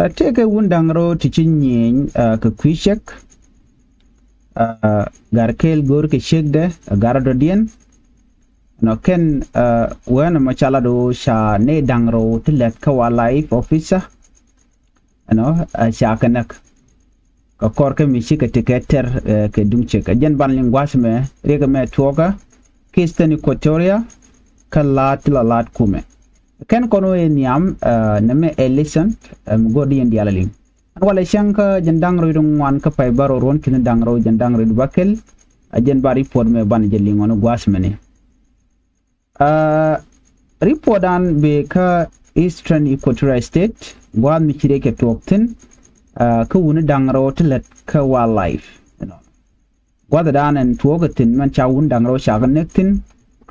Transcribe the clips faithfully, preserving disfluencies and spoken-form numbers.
Ɛ tëëkɛ wun da̱ŋ rɛw ti ci nyieny kɛ kui̱ ciek. Ɛ gar kɛɛl go̱o̱r kɛ ciekdɛ ɛ gar dɔ̱diɛn. Nɔ kɛn ɛ wee nɔmɔ ca lat ɣöö ca nɛy da̱ŋ rɛw ti lät kä wildlife officer. Ɛnɔ ɛ ca kɛ näk kɛ kɔr kä mi cikɛ tekɛ tɛr kɛ duŋ ciek. Ɛ jɛn ban liŋ gua̱a̱th mɛ riɛkɛ mɛ tuɔɔkä kä Eastern Equatoria kä la̱a̱t ti la la̱a̱t kumɛ. Kɛn kɔn wee nhiam ɛ nɛmɛ ɛ listen ɛ mi go̱o̱r di yɛn diaal a liŋ. Ɛn walɛ cäŋ kä jɛn da̱ŋ rɛw wi̱cdɛ ŋuan kä pay bärɔw ruɔ̱n ki̱n da̱ŋ rɛw jɛn da̱ŋ rɛw wi̱cdɛ bäkɛl. Ɛ jɛn ba report mɛ ban jɛ liŋ ɣɔn gua̱a̱th mɛni. Ɛ report dan bëë kä Eastern Equatoria State gua̱a̱th mi ci riɛc kɛ tuɔɔk thi̱n. Ɛ kä wuni da̱ŋ rɛw ti lät kä wildlife. Gua̱a̱th dan ɛn tuɔɔk ɛ thi̱n mɛn ca wuni da̱ŋ rɛw ca kɛ näk thi̱n.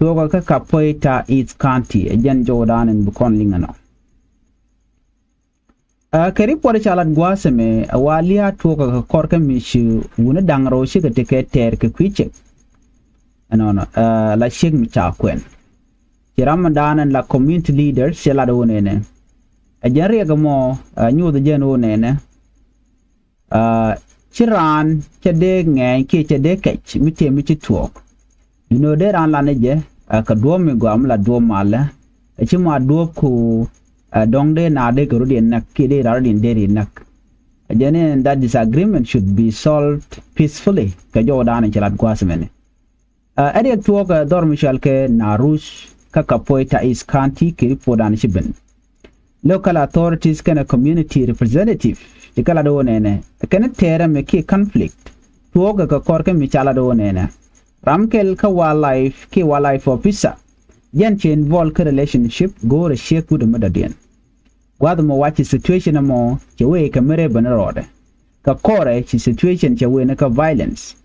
Tuɔɔk ɛ kä Kapoeta East County ɛ jɛn jɔw dan ɛn bi kɔn liŋ ɛnɔ. Ɛ kɛ report ca lat gua̱a̱th ɛmɛ ɛ wa lia̱a̱ tuɔɔk ɛ kɛ kɔr kä mi ci wuni da̱ŋ rɛw cikɛ tekɛ tɛɛr kɛ kui̱ ciek. Ɛnɔnɔ ɛ la ciek mi ca kuɛn ci ram mi da̱a̱n ɛn la community leader ci lat ɣöö nɛnɛ. Ɛ jɛn riɛk ɛmɔ ɛ nyuuth jɛn ɣöö nɛnɛ. Ɛ ci raan cɛ dee ŋɛɛny kiɛ cɛ dee kɛc mi tëë mi ci tuɔɔk. Duundɛ dee raan lan ni jɛ ɛ kɛ duɔ̱ɔ̱p mi gɔaa mi la duɔ̱ɔ̱p malä. Ɛ ci ma duɔ̱ɔ̱p ku ɛ dɔ̱ŋ dee na dee kɛ rɔ̱diɛn näk kiɛ dee raan rɔ̱diɛn dee ri näk. Ɛ jɛn in that disagreement should be solved peacefully kɛ jɔwdan in ci lat gua̱a̱th mɛni. Ɛ riɛk tuɔɔk ɛ dhɔr mi cɔal kɛ Naruc kä Kapoeta East County kɛ report dan ci ben. Local authorities kɛnɛ community representative ci kɛ lat ɣöö nɛnɛ kɛn tɛɛrɛ mi kiɛ conflict tuɔɔk kɛ kɛ kɔr kä mi ca lat ɣöö nɛnɛ. Ram kɛl kä wildlife kiɛ wildlife officer jɛn ci involve kä relationship go̱o̱rɛ ciek wut ɛmɛ dɔ̱diɛn. Gua̱th ɛmɔ wa ci situation ɛmɔ cɛ wee kɛ mi rɛy ben rɔɔdɛ. Kɛ kɔrɛ ci situation cɛ wee ni kä violence.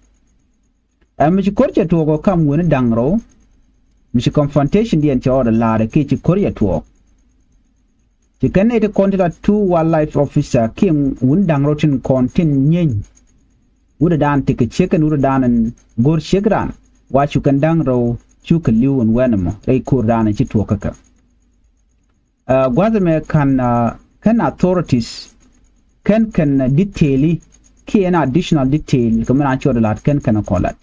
Ɛ mi ci ko̱r cɛ tuɔɔk ɔ kam wen da̱ŋ rɛw mi ci confrontation diɛn cɛ ɣɔt ɛ la̱rɛ kiɛ ci ko̱r cɛ tuɔɔk. Ci kɛn nɛy ti kɔn ti la two wildlife officer kiɛ wun da̱ŋ rɛw tin kɔn tin nyieeny. Wut ɛ daan ti kɛ ciek kɛn wut ɛ daan ɛn go̱r ciek raan wa cu kɛn da̱ŋ rɛw cu kɛ li̱w ɛn wɛn ɛmɔ rɛy ko̱r daan ɛn ci tuɔɔk kä kɛ. Ɛ gua̱th ɛmɛ ka̱n ɛ kɛn authorities kɛn kɛn detail i̱ kiɛ ɛn additional detail kɛ mi raan cuɔt ɛ la̱t kɛn kɛn ɛ kɔn la̱t.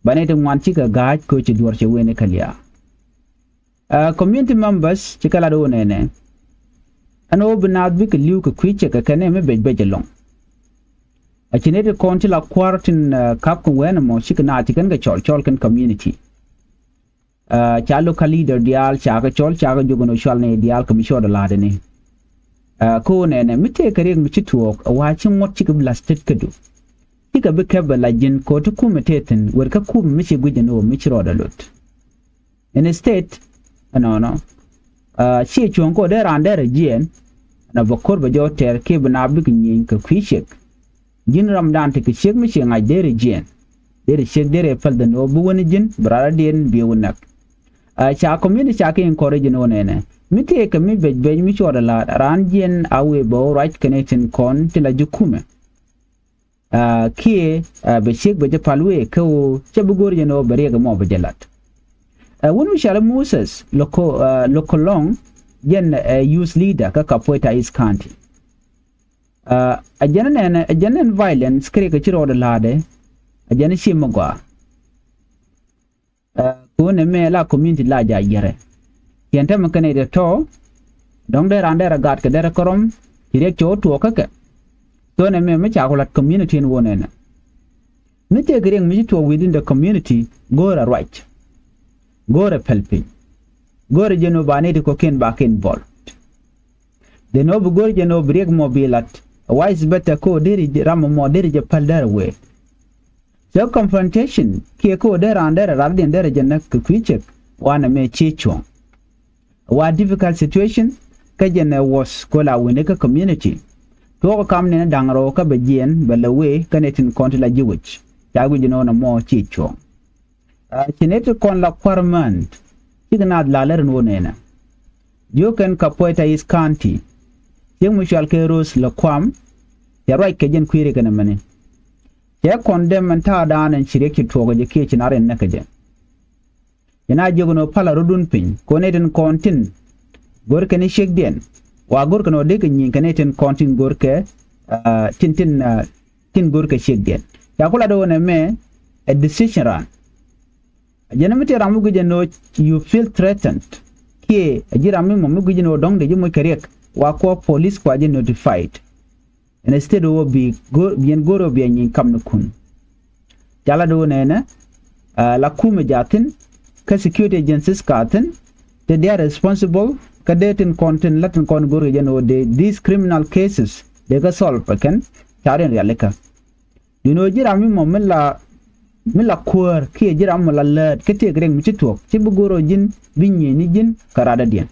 Banɛ ti ŋuan cikɛ ga̱a̱c kɛ ci duɔ̱r cɛ wen i̱ kɛ lia̱a̱. Ɛ community members cikɛ lat ɣöö nɛnɛ ɛn ɣöö bi naath bikɛ li̱w kɛ kui̱ cɛ kɛ kɛn ɛ mi bec bec ɛlɔ̱ŋ. Ɛ ci nɛy ti kɔn ti la kua̱r tin ɛ ka̱p kɛ wɛn ɛmɔ cikɛ naath ci kɛn kɛ cɔl cɔl kɛn community. Ɛ ca local leader diaal ca kɛ cɔl ca kɛ jok ɛn ɣöö cual nɛy diaal kɛ mi cuɔt ɛ la̱a̱t ɛni. Ɛ kä ɣöö nɛnɛ mi tëëkɛ riɛk mi ci tuɔɔk ɛ wa̱a̱ ci ŋuɔ̱t cikɛ bi la̱th tet kädu. Cikɛ bi kɛp ɛ la ji̱n ko̱ ti kumɛ tëë thi̱n wër kä kumɛ mi ci guic ɛn ɣöö mi ci rɔɔdɛ lot. Instead ɛnɔnɔ ɛ ciɛ cuɔ̱ŋ kä ɣöö dee raan derɛ jiɛɛn. Ɛn ɛ bɛ ko̱r bɛ jɔw tɛr kiɛ bi na bikɛ nyieny kɛ kui̱ ciek. Ji̱n ramdan ti kɛ ciek mi ci ŋa̱c derɛ jiɛɛn. Derɛ ciek derɛ päl dhän ɣöö bi wä ni ji̱n bi rɔɔdɛ diɛn bi wä näk. Ɛ ca community ca kɛ encourage ni wä nɛnɛ mi tëëkɛ mi bec bec mi cuɔt ɛ la̱a̱t raan jiɛn a wëë bɛ wä ruac kɛnɛ tin kɔn ti la ji̱ kumɛ. Ɛ kiɛ ɛ bɛ ciek bɛ jɛ pal wëë kä ɣöö cɛ bi go̱r jɛn ɣöö bɛ riɛk ɛmɔ bɛ jɛ la̱t. Ɛ wun mi cɔal i̱ Moses Loko ɛ Lokolɔŋ jɛn ɛ youth leader kä Kapoeta East County. Ɛ jɛn nɛn ɛ jɛn nɛn violence kɛ riɛk ɛ ci rɔɔdɛ la̱a̱dɛ. Ɛ jɛn ci mi gɔaa. Ɛ kuun ɛmɛ la community la ja̱ yɛrɛ. Ciɛn tɛmɛ kɛn ɛ dee tɔ̱ dɔ̱ŋ dee raan dee rɛ gat kɛ dee rɛ kärɔm ci riɛk cɛ wä tuɔɔk kä kɛ. Thon ɛmɛ mi ca ku la̱t community ɛn wä nɛnɛ. Mi tëëkɛ riɛk mi ci tuɔɔk within the community go̱o̱rɛ ruac. Go̱o̱rɛ pɛl piny. Go̱o̱rɛ jɛn wä ba nɛy ti kɔ̱kiɛn ba kɛn bɔl. Dee nɔ bi go̱r jɛ nɔ bi riɛk mɔ bi lat. Why is better ko deri ram mɔ deri jɛ päl dɛr wee. Cɛ confrontation kiɛ ko dee raan dɛr rat diɛn dɛr jɛ näk kɛ kui̱ cek. Wanɛ mɛ ci cuɔ̱ŋ. Wa difficult situation kä jɛ nɛ was ko la wini kä community. Tuɔk kam ni da̱ŋ rɔ kä bɛ jiɛn bɛ lɛ wee kä ni tin kɔn ti la ji̱ wec. Ca wi̱c nɔ nɛ mɔ ci cuɔ̱ŋ. Ci nɛy ti kɔn la kua̱r män cikɛ naath la lär ni wä nɛnɛ. Jiök kɛn Kapoeta East County. Ciek mi cual kɛ Rose Lokuam. Cɛ ruac kɛ jɛn kui̱ ri kɛn ɛmɛni. Cɛ kɔn dɛm ɛn ta̱a̱dan ɛn ci riɛk ci tuɔɔk kɛ jɛ kiɛ ci na rin näk kɛ jɛ. Ci na jiök ɛn ɣöö pälɛ rɔ̱dun piny kɛ ɣöö nɛy tin kɔn tin go̱r kɛn i̱ ciekdiɛn. Wa go̱rkɛ nɔ dee kɛ nyiŋ kɛ ni tin kɔn tin go̱rkɛ, ah, tin, tin, ah, tin go̱rkɛ ciekdiɛn. Ca ku lat ɣöö nɛmɛ ɛ decision raan. Ɛ jɛn mi ti ram mi gui̱c ɛn ɣöö you feel threatened. Kiɛ ɛ ji̱ ram mi mɔ mi gui̱c ɛn ɣöö dɔ̱ŋ dee ji̱ moc kɛ riɛk, wa kuɔ police kua ji̱ notified. Instead ɣöö bi go̱r, bi yɛn go̱r ɣöö bi ɛ nyiŋ kamnikun. Ca lat ɣöö nɛnɛ, ah, la kumɛ jathin, kä security agencies ka thi̱n, te they are responsible, kä dee tin kɔn tin la tin kɔn go̱r kɛ jɛn ɣöö dee these criminal cases dee kä solve ɛ kɛn, ca riɛn rialikä. Duundɛ ɣöö ji̱ ram mi mɔ mi la, mi la kuäär kiɛ ji̱ ram mɔ la läät kä tiɛɛk riɛk mi ci tuɔɔk, ci bi go̱r ɣöö ji̱n bi nyiëëc ni ji̱n kɛ radädiɛn.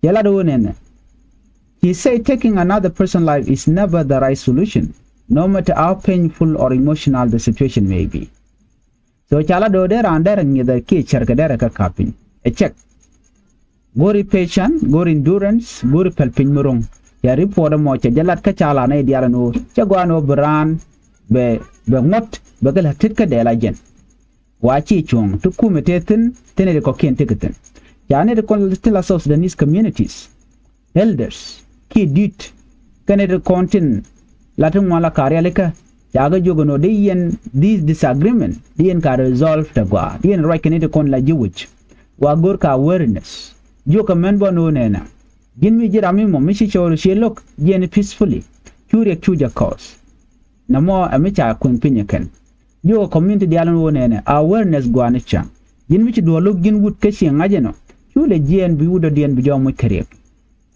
Cɛ lat ɣöö nɛnɛ. He said taking another person life is never the right solution, no matter how painful or emotional the situation may be. So ca lat ɣöö dee raan derɛ ŋi̱thɛ kiɛ cärkɛ derɛ kä ka̱p piny. Ɛ cɛk. Go̱ri patience, go̱ri endurance, go̱ri päl piny mi ro̱ŋ. Cɛ report ɛmɔ cɛ jɛ lat kä ca lat nɛy diaal ɛn ɣöö cɛ gɔaa ɛn ɣöö bi raan bɛ, bɛ ŋuɔ̱t bɛ kɛ la̱t tet kä dɛɛl a jɛn. Wa ci cuɔ̱ŋ ti kumɛ tëë thi̱n, tëë nɛy ti kɔ̱kiɛn tekɛ thi̱n. Ca nɛy ti kɔn ti la South Sudanese communities, elders, kiɛ di̱t, kɛnɛ ti kɔn tin la ti ŋuan la ka rialikä, ca kɛ jiök ɛn ɣöö dee yɛn this disagreement dee yɛn ka resolve tɛ gɔaa, dee yɛn ruac kɛ nɛy ti kɔn la ji̱ wec. Wa go̱rkɛ awareness. Jiökɛ mɛn bä ɛn ɣöö nɛnɛ, ji̱n mi ji̱ ram mi mɔ mi ci cɔɔr cie lo̱k jiɛn peacefully. Cu riɛk cu jɛ kɔɔth. Nɛmɔ ɛ mi ca kuëŋ piny ɛ kɛn. Jiökɛ community diaal ɛn ɣöö nɛnɛ awareness gua̱a̱ni cäŋ. Ji̱n mi ci duɔ̱ɔ̱r lo̱k ji̱n wut kä ciɛ ŋa̱c ɛnɔ, cu lɛ jiɛɛn bi wut dɔ̱diɛn bi jɔɔk moc kɛ riɛk.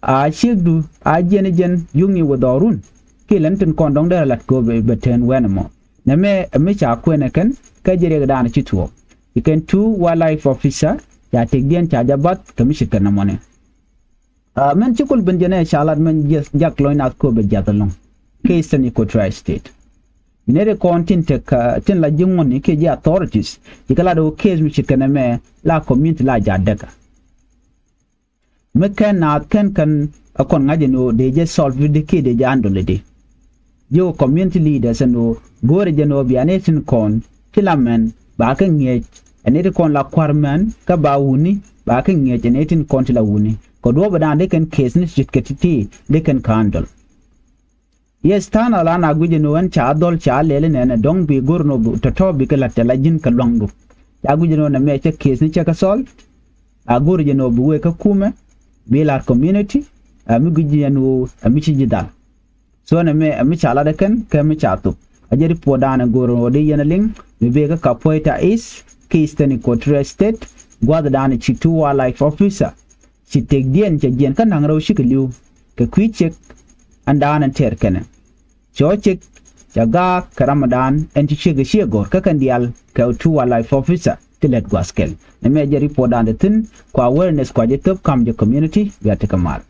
A ciekdu a jiɛn ɛ jɛn yukni wä dhɔrun. Kiɛ lɛn tin kɔn dɔ̱ŋ derɛ lat kɛ ɣöö bɛ, bɛ tɛn wɛn ɛmɔ. Nɛmɛ ɛ mi ca kuɛn ɛ kɛn kä ji̱ riɛkdan ci tuɔɔk. Ci kɛn two wildlife officer ca tëkdiɛn ca jɛ bath kɛ mi ce̱tkɛ nɛmɔni. Ah, mɛn ci kul ben jɛn ɛ ca lat mɛn jiath jak lɔny nath kööbɛ jiath ɛlɔ̱ŋ. Kɛ Eastern Equatoria State. Nɛy ti kɔn tin tekɛ, ah, tin la ji̱ ŋuɔ̱tni kiɛ ji̱ authorities, ci kɛ lat ɣöö case mi ce̱tkɛ nɛmɛ la community la ja̱ däkä. Mi kɛn naath kɛn kɛn ɛ kɔn ŋa̱c ɛn ɣöö dee jɛ solve di kiɛ dee jɛ handle di. Ji̱ ɣöö community leaders ɛn ɣöö go̱o̱rɛ jɛ ɛn ɣöö bia nɛy tin kɔn ti la mɛn ba kɛ ŋi̱eec ɛ nɛy ti kɔn la kua̱r mɛn kä ba wuni ba kɛ ŋi̱eec ɛ nɛy tin kɔn ti la wuni. Kɛ duɔ̱ɔ̱p ɛ da̱a̱n dee kɛn case ni ce̱tkɛ ti̱ti̱ dee kɛn kɛ handle. Yes, tha̱a̱ŋ ɛ la na guic ɛn ɣöö ɛn ca dhɔl ca lɛl inɛnɛ dɔ̱ŋ bi go̱r ɛn ɣöö tɔ̱tɔ̱ bikɛ la̱t tɛ la ji̱n kɛ lua̱ŋdu. Ca guic ɛn ɣöö nɛmɛ cɛ case ni cɛ kɛ solve. A go̱r jɛ ɛn ɣöö bi wëë kä kumɛ bi la̱r community. Ɛ mi guic ɛn ɣöö ɛ mi ci ji̱ dhal. So nɛmɛ ɛ mi ca lat ɛ kɛn kɛ mi ca thop. A jɛ report da̱a̱n ɛ go̱r ɛn ɣöö dee yɛn ɛ liŋ mi bëë kä Kapoeta East, kɛ Eastern Equatoria State, gua̱a̱th da̱a̱n ɛ ci two wildlife officer. Ci tëkdiɛn cɛ jiɛn kä na̱ŋ rɛw cikɛ li̱w kɛ kui̱ ciek ɛn da̱a̱n ɛn tɛɛr kɛnɛ. Cɛ ɣɔ̱ ciek cɛ gaak kɛ ramɔdan ɛn ci ciek ɛ ciek gɔ̱r kä kɛn diaal kɛ two wildlife officer ti lät gua̱a̱th kɛl. Nɛmɛ jɛ report da̱a̱n te thi̱n kua awareness kua jɛ thöp ka̱m jɛ community bia tekɛ mal.